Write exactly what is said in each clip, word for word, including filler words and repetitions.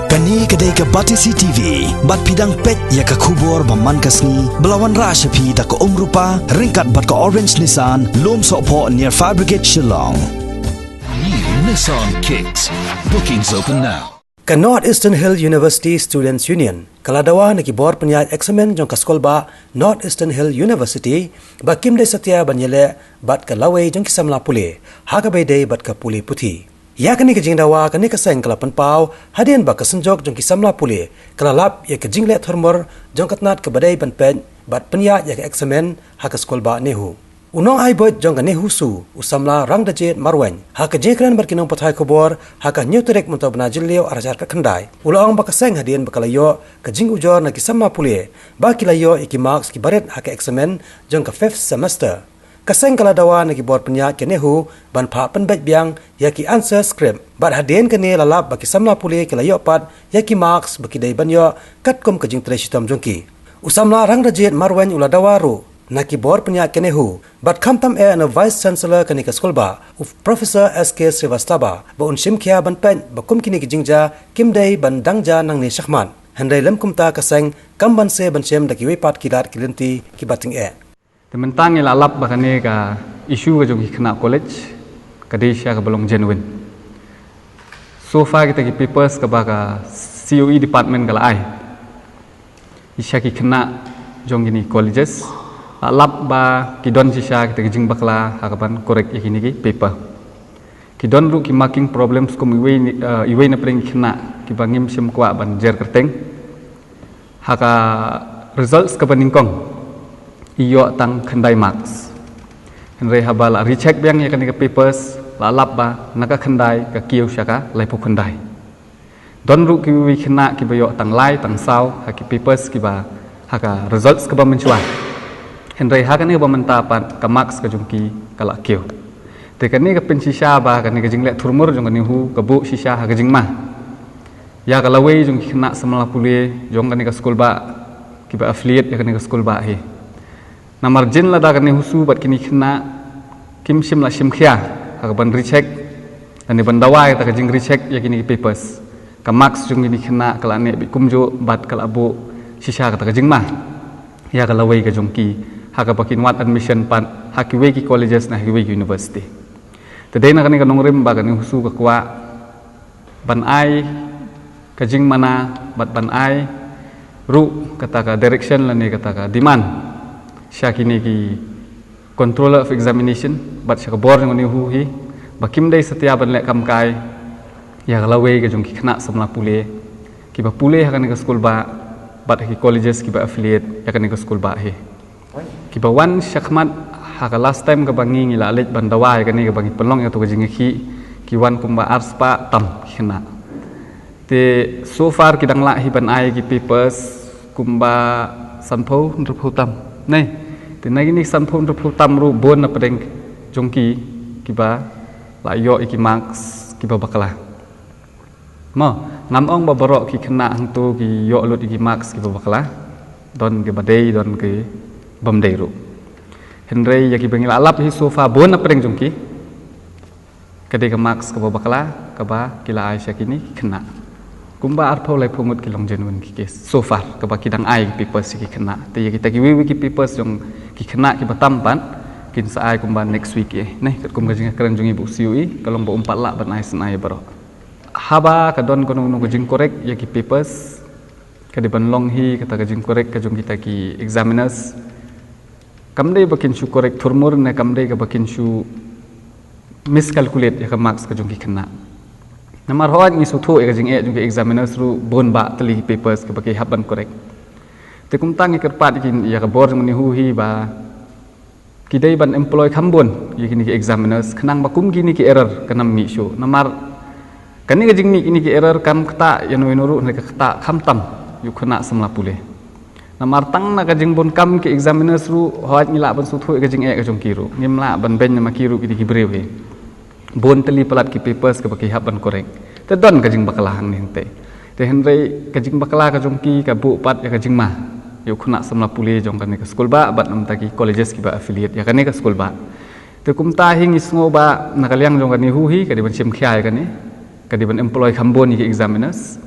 Kane ka dei ka Batesi T V, bad phi dang peit ïa ka khubor ba man ka sngi, ba la wanrah sha phi da ka Umrupa, ryngkat bad ka Orange Nissan, Lumsohphoh near Fire Brigade Shillong. New Nissan Kicks. Bookings open now. Ka North Eastern Hill University Students Union ka la dawa na ki bor pynïaid eksamen jong ka skulbah North Eastern Hill University ba kim dei satia ban ïaleh bad ka lawei jong ki samla pule ha kaba ïadei bad ka pule puthi. Ïa kane ka jingdawa kane ka seng ka la pynpaw hadien ba ka synjok jong ki samla pule ka la lap ïa ka jingleh thurmur jong ka tnat kaba dei ban peit bad pynïaid ïa ka eksamen ha ka skulbah NEHU. U nongai buit jong ka NEHUSU, u samla Rangdajied Marwein, ha ka jingkren bad ki nongpathai khubor ha ka hynñiew tarik mynta u bnai Jylliew arhajar khatkhyndai, u la ong ba ka seng hadien ba ka la ïoh ka jingujor na ki samla pule ba ki la ïoh ïa ki marks kiba rit ha ka eksamen jong ka fifth semester. Ka seng ka la dawa na ki bor pynïaid ka NEHU ban phah pynbeit biang ïa ki answer script, bad hadien kane la lap ba ki samla pule ki la ïoh pat ïa ki marks ba ki dei ban ïoh katkum ka jingtrei shitom jong ki. U samla Rangdajied Marwein u la dawa ruh na ki bor pynïaid ka NEHU bad khamtam eh na u Vice Chancellor kane ka skulbah, u Professor S K Srivastava, ba un shim khia ban peit ba kum kine ki jingjia kim dei ban dang jia nangne shakhmat. Hynrei lym kumta ka seng kam banse ban shem da kiwei pat ki lad ki lynti kiba tyngeh. Te mynta ngi la lap ba kane ka issue ka jong ki khynnah college ka dei shisha kaba long genuine. So far kita ki papers kaba ka C O E department ka la ai shisha ki khynnah jong kine colleges, la lap ba ki don shisha kita ki jingbakla ha kaban correct ïa kine ki paper. Ki don ruh ki marking problems kum iwei ni, eh, iwei na pdeng ki khynnah kiba ngim shym kwah ban jer kyrteng. Ha ka results kaba nyngkong i ïoh tang khyndai marks. Hynrei haba la recheck biang ïa kane ka papers, la lap ba na ka khyndai ka kiew sha ka laiphew khyndai. Don ruh kiwei khynnah kiba ïoh tang lai tang saw ha ki papers kiba ha ka results kaba mynshuwa. Hynrei ha kane ba mynta pat ka marks ka jong ki ka la kiew. Te kane ka pynshisha ba kane ka jingleh thurmur jong ka NEHU ka buh shisha ha ka jingma ïa ka lawei jong ki khynnah samla pule jong kane ka skulbah kiba affiliate ïa kane ka skulbah hi. Namar jin lada ka NEHUSU bad kine ki khynnah kim shym la shim khia ha kaban recheck lane ban dawa ïa kata ka jingrecheck ïa kine ki papers, ka marks jong kine ki khynnah ka la neh beit kumjuh bad ka la buh shisha kata ka jingma ïa ka lawei ka jong ki ha kaba kin wad admission pat ha kiwei ki colleges ne ha kiwei ki university. Te dei na kane ka nongrim ba ka NEHUSU ka kwah ban ai ka jingmana bad ban ai ruh kata ka direction lane kata ka demand sha kine ki Controller of Examination bad sha ka bor jong ka NEHU hi ba kim dei satia ban leh kam kai ïa ka lawei ka jong ki khynnah samla pule kiba pule ha kane ka skulbah bad ha ki colleges kiba affiliate ïa kane ka skulbah hi. Kiba wan shakhmat ha ka last time kaba ngi ngi la leit ban dawa ïa kane kaba ngi pynlong ïa kato ka jingïakhih ki wan kumba arspah tam ki khynnah. Te so far ki dang lah hi ban ai ki papers kumba sanphew hynriewphew tam. Nai. Te na kine sanphew hynriewphew tam ruh bun na pdeng jong ki kiba la ïoh ïa ki marks kiba bakla. Mo, ngam ong ba baroh ki khynnah hangto ki ïoh lut ïa ki marks kiba bakla. Don kiba dei, don ki bym dei ruh. Hynrei ïa kiba ngi la lap hi so far bun na pdeng jong ki ka dei ka marks kaba bakla kaba ki la ai sha kine ki khynnah. Kumba arphew laiphew ngut ki long genuine ki case so far kaba ki dang ai ki papers sha ki khynnah. Te ïa kita kiwei wei ki papers jong ki khynnah kiba tam pat kin sa ai kumba next week ïa. Neh, katkum ka jingkren jong i ba u C O E ka long ba um pat lah ban ai sngewbha ïa baroh. Haba ka don kano kano ka jingcorrect ïa ki papers, ka dei ban long hi kata ka jingcorrect ka jong kita ki examiners. Kam dei ba kin shu correct thurmur ne kam dei kaba kin shu miscalculate ïa ka marks ka jong ki khynnah. Namar hooid ngi sngewthuh ïa ka jingeh jong ki examiners ruh bun bah tylli ki papers kaba ki hap ban correct. Te kumta ngi kyrpad ïa ki, ïa ka bor jong ka NEHU hi ba ki dei ban employ kham bun ïa kine ki examiners khnang ba kum kine ki error kan ym mih shuh. Namar kane ka jingmih kine ki error kam ktah ïano ïano ruh, hynrei ka ktah khamtam ïa u khynnah samla pule. Namar tang na ka jingbun kam ki examiners ruh, hooid ngi lah ban sngewthuh ïa ka jingeh ka jong ki ruh. Ngim lah ban beiñ namar ki ruh ki dei ki briew hi. Bun tylli palat ki papers kaba ki hap ban correct. Te don ka jingbakla hangne hangtei. Te hynrei ka jingbakla ka jong ki ka buh pat ïa ka jingma ïa u khynnah samla pule jong kane ka skulbah bad namar ki colleges kiba affiliate ïa kane ka skulbah. Te kumta hi ngi sngew ba na ka liang jong ka NEHU hi ka dei ban shim khia ïa kane. Ka dei ban employ kham bun ïa ki examiners.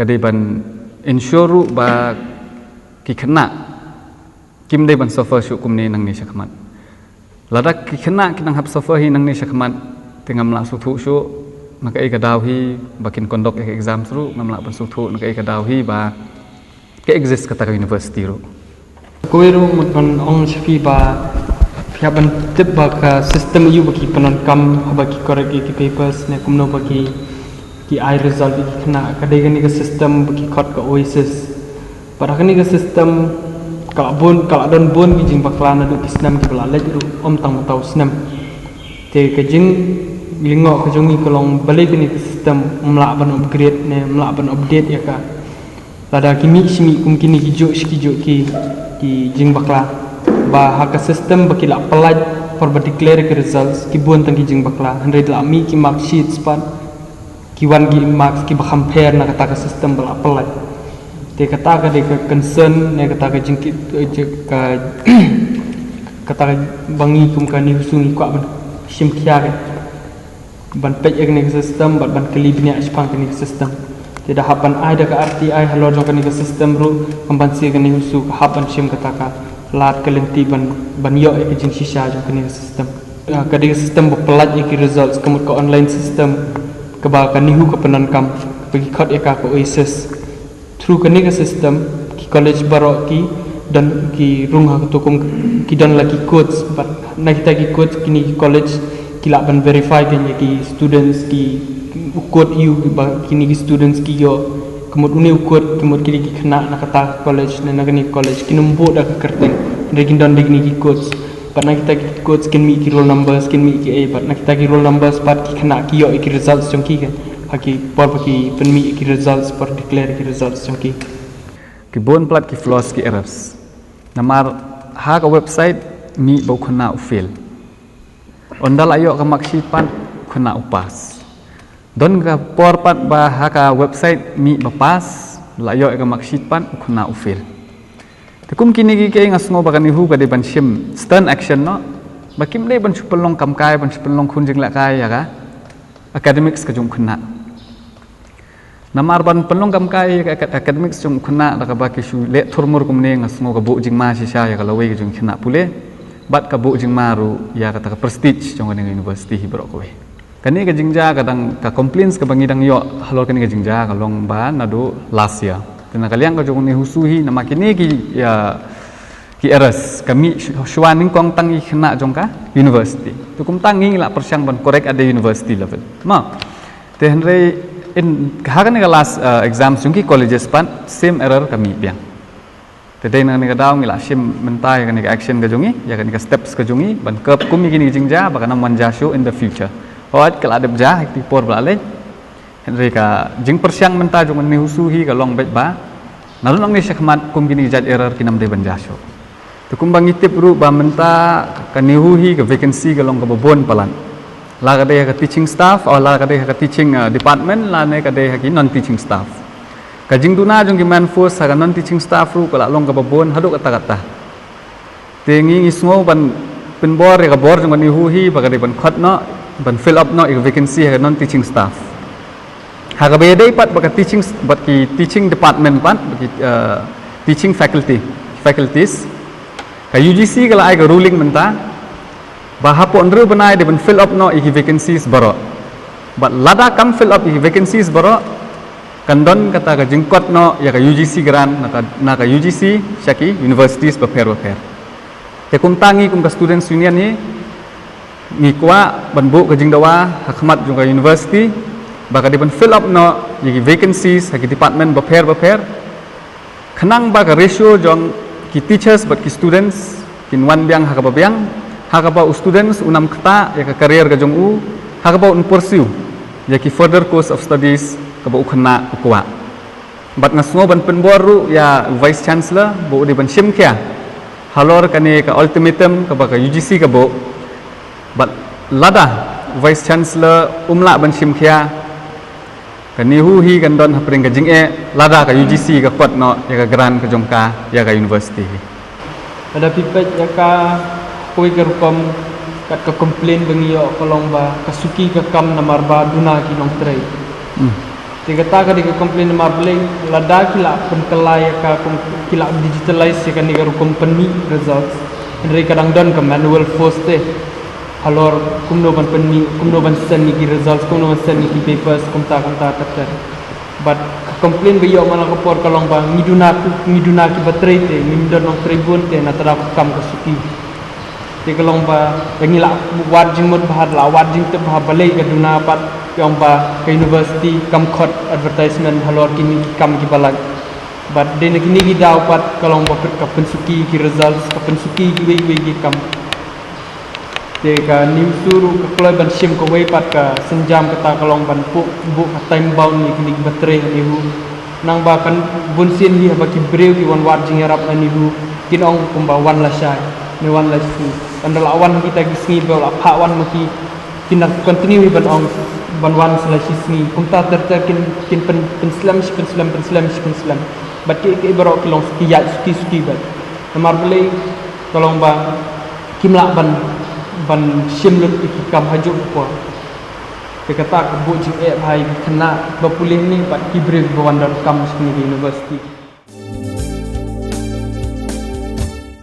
Ka dei ban ensure ruh ba ki khynnah kim dei ban suffer shuh kumne nangne shakhmat. Lada ki khynnah ki nang hap suffer hi nangne shakhmat, te ngam lah sngewthuh shuh na kaei ka daw hi ba kin conduct ïa ka exams ruh, ngam lah ban sngewthuh na kaei ka daw hi ba ka exist kata ka university ruh. Kawei ruh ngan ban ong sha phi ba phi hap ban tip ba ka system aïu ba ki pyndonkam haba ki correct ïa ki papers ne kumno ba ki, ki ai result ïa ki khynnah. Ka dei kane ka system ba ki khot ka Oasis. Bad ha kane ka system ka la bun, ka la don bun ki jingbakla naduh ki snem kiba la leit ruh, ym tang mynta u snem. Te ka jinglyngngoh ka jong ngi ka long balei kane ka system ym lah ban upgrade ne ym lah ban update ïa ka. Lada ki mih shi mih kum kine ki juh shi ki juh ki, ki jingbakla. Ba ha ka system ba ki la pyllait por ba declare ki results, ki bun tang ki jingbakla. Hynrei da la mih ki mark sheets pat, ki wan ki marks kiba kham pher na kata ka system ba la pyllait. Te kata ka dei ka concern ne kata ka jingki, eh, je-, ka, kata ka ba ngi kum ka NEHUSU ngi kwah ban shim khia ka, ban peit ïa kane ka system bad ban kylli bniah shaphang kane ka system. Te da hap ban ai da ka R T I halor jong kane ka system ruh, kam ban siew, ka NEHUSU ka hap ban shim kata ka lad ka lynti ban, ban ïoh ïa ka jingshisha jong kane ka system. Ah, ka dei ka system ba pyllait ïa ki results, ka mut ka online system kaba ka NEHU ka pyndonkam, ba ki khot ïa ka ka Oasis. Through kane ka system ki college baroh ki don, ki rung ha kato kum, ki don la ki codes, bad na kita ki codes kine ki college ki lah ban verify kein ïa ki students ki, u code aïu ba kine ki students ki ïoh. Ka mut une u code, ka mut kine ki khynnah na kata ka college ne na kane ka college kin ym buh da ka kyrteng, hynrei kin don da kine ki codes. Bad na kita ki codes kin mih ki roll numbers, kin mih ki ei, bad na kita ki roll numbers pat ki khynnah ki ïoh ïa ki results jong ki kein. Ha ki por ba ki pynmih ïa ki results, por declare ïa ki results jong ki. Ki bun palat ki flaws, ki errors. Namar ha ka website mih ba u khynnah u fail. Ynda la ïoh ka mark sheet pat u khynnah u pass. Don ka por pat ba ha ka website mih ba pass, la ïoh ïa ka mark sheet pat u khynnah u fail. Te kum kine ki, ki, nga sngew ba ka NEHU ka dei ban shim stern action noh. Ba kim dei ban shu pynlong kam kai, ban shu pynlong khun jingleh kai ïa ka academics ka jong u khynnah. Namar ban pynlong kam kai ïa ka acad-, academics jong u khynnah da kaba ki shu leh thurmur kumne, nga sngew ka buh jingma shisha ïa ka lawei ka jong u khynnah pule. Bad ka buh jingma ruh ïa kata ka prestige jong kane ka university hi baroh kawei. Kane ka jingjia ka dang, ka complaints kaba ngi dang ïoh halor kane ka jingjia ka long ba naduh last year. Te na ka liang ka jong u NEHUSU hi, namar kine ki, ïa, ki errors ka mih shu-, shuwa nyngkong tang ïa ki khynnah jong ka university. Te kumta ngi la pyrshang ban correct at the university level. Ma. Te hynrei in, ha kane ka last, uh, exams jong ki colleges pat same error ka mih biang. Te dei na kane ka daw ngi la shim mynta ïa kane ka action ka jong ngi, ïa kane ka steps ka jong ngi, ban kyrpad kum ïa kine ki jingjia ba kan ym wan jia shuh in the future. Hooid ka la dep jia ha kine ki por ba la leit. Hynrei ka jingpyrshang mynta jong u NEHUSU hi ka long beit ba naduh nangne shakhmat kum kine ki jait error kin ym dei ban jia shuh. Te kumba ngi tip ruh ba mynta ka NEHU hi ka vacancy ka long kaba bun palat. La ka dei ha ka teaching staff, oh, la ka dei ha ka teaching, uh, department, lane ka dei ha ki non-teaching staff. Ka jingduna jong ki manpost ha ka non-teaching staff ruh ka la long kaba bun haduh katta katta. Te ngi, ngi sngew ban pynbor ïa ka bor jong ka NEHU hi ba ka dei ban khot noh, ban fill up noh ïa ka vacancy ha ka non-teaching staff. Ha kaba ïadei pat bad ka teaching s-, bad ki teaching department pat, bad ki, uh, teaching faculty, faculties. Ka U G C ka la ai ka ruling mynta ba hapoh hynriew bnai dei ban fill up noh ïa ki vacancies baroh. Bad lada kam fill up ïa ki vacancies baroh, kan don kata ka jingkot noh ïa ka U G C grant na ka, na ka U G C sha ki universities bapher bapher. Te kumta ngi kum ka Students' Union hi, ngi kwah ban buh ka jingdawa ha khmat jong ka university ba ka dei ban fill up noh ïa ki vacancies ha ki department bapher bapher. Khnang ba ka ratio jong ki teachers bad ki students kin wan biang ha kaba biang, ha kaba u students un ym ktah ïa ka career ka jong u, ha kaba un pursue ïa ki further course of studies kaba u khynnah u kwah. Bad nga sngew ban pynbor ruh ïa u Vice Chancellor ba u dei ban shim khia halor kane ka ultimatum kaba ka U G C ka buh. Bad lada u Vice Chancellor um lah ban shim khia, ka NEHU hi kan don hapdeng ka jingeh lada ka U G C ka kot noh ïa ka grant ka jong ka ïa ka university hi. Lada phi peit ïa ka, kawei ka rukom kat ka complain ba ngi ïoh ka long ba ka suki ka kam namar ba duna ki nongtrei. Hmm. Te kata ka dei ka complain namar balei lada ki la pynkylla ïa ka kum ki la digitalize ïa kane ka rukom pynmih results. Hynrei ka dang don ka manual force te. Halor kumno ban pynmih, kumno ban send ïa ki results, kumno ban send ïa ki papers, kumta kumta ter ter. But ka complain ba ïoh man la ka por ka long ba ngi duna ngi duna ki ba trei te, ngim don nongtrei bun te na tara ka kam ka suki. Te ka long ba ka ngi la wad jingmut bha, la wad jingtip bha balei ka duna pat ka ong ba ka university kam khot advertisement halor kine ki kam ki ba lait. But dei na kine ki daw pat ka long ba ka pynsuki ki results, ka pynsuki kiwei kiwei ki kam. Te ka NEHUSU ruh ka kloi ban shim kawei pat ka sienjam, kata ka long ban buh buh ka time bound ïa kine ki ba trei ha NEHU. Nangba kan bun sien hi haba ki briew ki wan wad jingïarap na NEHU kin ong kumba wan lashai ne wan lashisngi. Hynda la wan kita ki sngi ba la phah wan ma ki, kin nang continue hi ban ong ban wan sa lashisngi. Kumta ter ter kin kin pyn pynslem shi pynslem, pynslem shi pynslem. Bad ki ki baroh ki long ki ïaid suki suki bad. Namar balei ka long ba kim lah ban ban shim lut ïa ki kam ha juk ka por. Te kata ka buh jingeh bha ïa ki khynnah ba pule hangne bad ki briew ba wan donkam sha kane ka university.